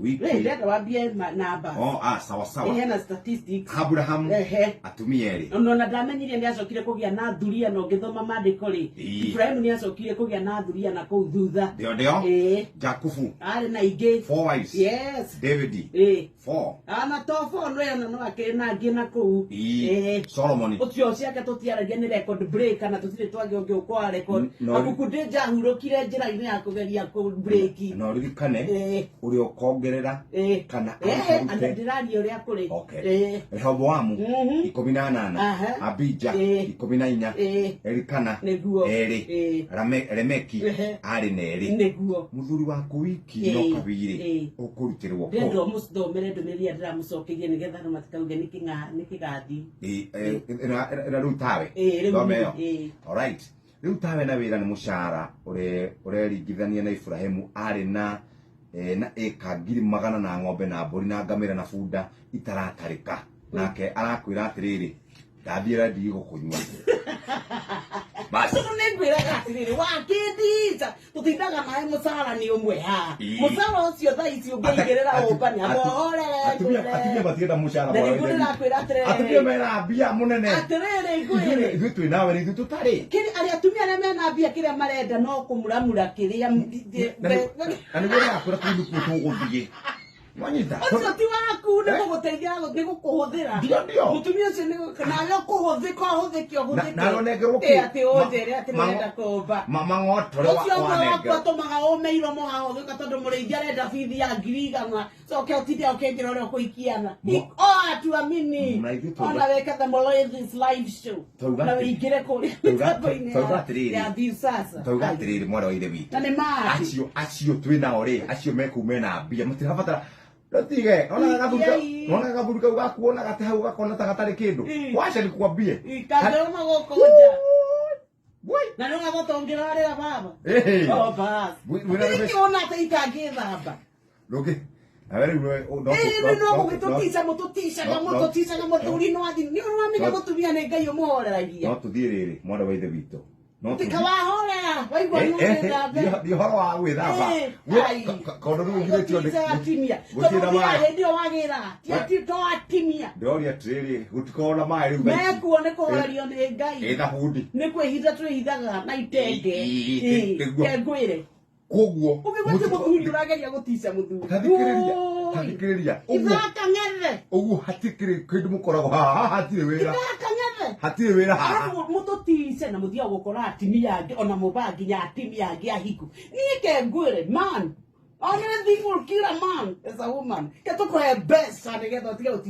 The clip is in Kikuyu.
Wiki. We ndenda wambie namba. Oh, ah, sawa sawa. Hena statistics. Abraham Ehe. atumia erĩ. Ona ndamenyire nĩ acokire kũgĩa na thuria na ũngĩthoma maandĩko rĩ, Ĩĩ. Ibrahimu nĩ acokire kũgĩa na thuria na kũu thutha. Ndio ndio. Ĩĩ. Jakubu Arĩ na ingĩ. four wives. Yes. David Ĩĩ. four. Ana to four no ĩno no akĩrĩ na angĩ na kũu. Ĩĩ. Ĩĩ. Solomon. Ũcio ciake tũtiaragia nĩ record break kana tũtirĩ twagĩa ũngĩ ũkwa record. No. Abuku ndĩ njahurũkire njĩra-inĩ ya kũgeria kũ break. Na ũririkane Ĩĩ. ũrĩa ũkongerera Ĩĩ. kana Ĩĩ, arute. ndĩraria ũrĩa kũrĩ. Okay. Ĩĩ. Rehoboamu 18. Abija Ĩĩ. 14. Ĩĩ. Elikana Nĩguo. erĩ. Ĩĩ. Lemeki arĩ na erĩ. Nĩguo. Mũthuri waku wiki Ĩĩ. no kabirĩ Ĩĩ. ũkũrutĩrwo Ndĩrenda kũ? ũmũthomere ndũmĩrĩri ĩrĩa ndĩramũcokeirie nĩgetha andũ matikauge nĩ kĩgathi. Ĩĩ, ĩno rĩu tawe. Ĩĩ, rĩu Thome niĩ, ĩyo. ĩĩ. Alright. Rĩu tawe na wĩra nĩ mũcara ũreringithania na Iburahĩmu arĩ na na ĩka 100,000 na ng'ombe na mbũri na ngamĩra na bunda itaratarĩka. Nake arakwĩra atĩrĩrĩ, ndathiĩ rendi gũkũnyua. Bas. Tondũ nĩ ngwĩraga atĩrĩrĩ, wakĩndica tũtindaga nawe mũcara nĩ ũmwe haha. Ĩĩ. Mũcara ũcio thaa ici ũngĩigĩrĩra ũmba nĩ amohorere. Atumia matienda mũcara Na mwana nĩguo wa ithe witũ. ndĩrakwĩra atĩrĩrĩ. Atumia mena mbia mũnene. Atĩrĩrĩ ngwĩre. Ithuĩ twĩ nawe nĩ ithuĩ tũtarĩ. Kĩrĩ arĩa atumia arĩa mena mbia kĩrĩa marenda no kũmuramura kĩrĩa Na nĩguo ndĩrakwĩra kũu nĩkuo tũgũthiĩ. Wanyita? Ũcio ti waku, nĩ gũgũteithia, nĩ gũkũhũthĩra. Ndio ndio. Mũtumia ũcio nĩ nawe ũkũhũthĩka ũhũthĩke ũhũthĩke. Na ũnengerwo kĩ? Ĩ, atĩ ũnjĩre atĩ nĩũrenda kũmba. Mang'otore Ũcio ũmwe waku wanengerwo. atũmaga ũme iromo haha ũgĩũka tondũ mũrĩithi arenda bithi ya 100,000. Coke ũtinde ũkĩnjĩra ũrĩa ũkũhikiana. O atuamini. Na ithuĩ twauga- Ona wĩke the Moloithis live show. Twauga Na atĩrĩ- wĩingĩre kũrĩa mĩtambo-inĩ twauga atĩrĩrĩ. ya Viusasa. Twauga atĩrĩrĩ mwana wa ithe witũ. Na nĩ ma atĩ. Acio twĩ nao rĩ, acio me kũu mena mbia, matirabatara Rũtige, onaga gathuri kau, Ii. onaga gathuri kau gaku onaga atĩ hau gakona ta gatarĩ kĩndũ. Ii. Wacha nikwambie. Kangĩrũma gũkũ nja. Woi. Na nĩ ũgagota ũngĩrarĩra baba. Ĩhĩ. Oh, bas. Wĩna Nĩkĩ wona atĩ itangĩthamba? Rũngĩ. Nawe rĩu we- Ĩĩ, nĩ no gũgĩtũtica mũtũticaga mũtũticaga mũthuri no athi nĩ ũramenya mũtumia nĩ Ngai ũmũhoreragia. No tũthiĩ rĩrĩ mwana wa ithe witũ. No Tika tũthiĩ. wahorera waigua nĩ ũgĩthambe. Ndi ũhoro wa gwĩthamba. Ĩĩ, ai. Kondo rĩu ngirĩtio nĩ Gũticaga atimia. gũtirĩ Tondũ na ũthiaga maĩ. hĩndĩ ĩyo wagĩra. Ti ati to atimia. Ndĩroria atĩrĩrĩ, gũtikoragwo na maĩ rĩu thaa ici. Mekuo nĩ kũhorerio nĩ Ngai. Ĩ thabundi. Nĩ kwĩhitha twĩhithaga na itenge. Ĩĩ, Ĩĩ, nĩguo. ke ngwĩre. Koguo Ũngĩgwa ti mũthuri ũrageria gũtica mũthuri. Tathikĩrĩria, Wũi. tathikĩrĩria. Ũguo Ithaka ng'ethe. ũguo hatikĩrĩ kĩndũ mũkoragwo haha, haha hatirĩ wĩra. Ithaka ng'ethe. Hatirĩ wĩra haha. Arabu mũtũtice na mũthiaga gũkora atimia angĩ ona mũbaa nginya atimia angĩ ahiku. Niĩ ke ngwĩre man. Only thing will kill a man is a woman. Ke tũkũhe mbeca nĩgetha ũtige gũti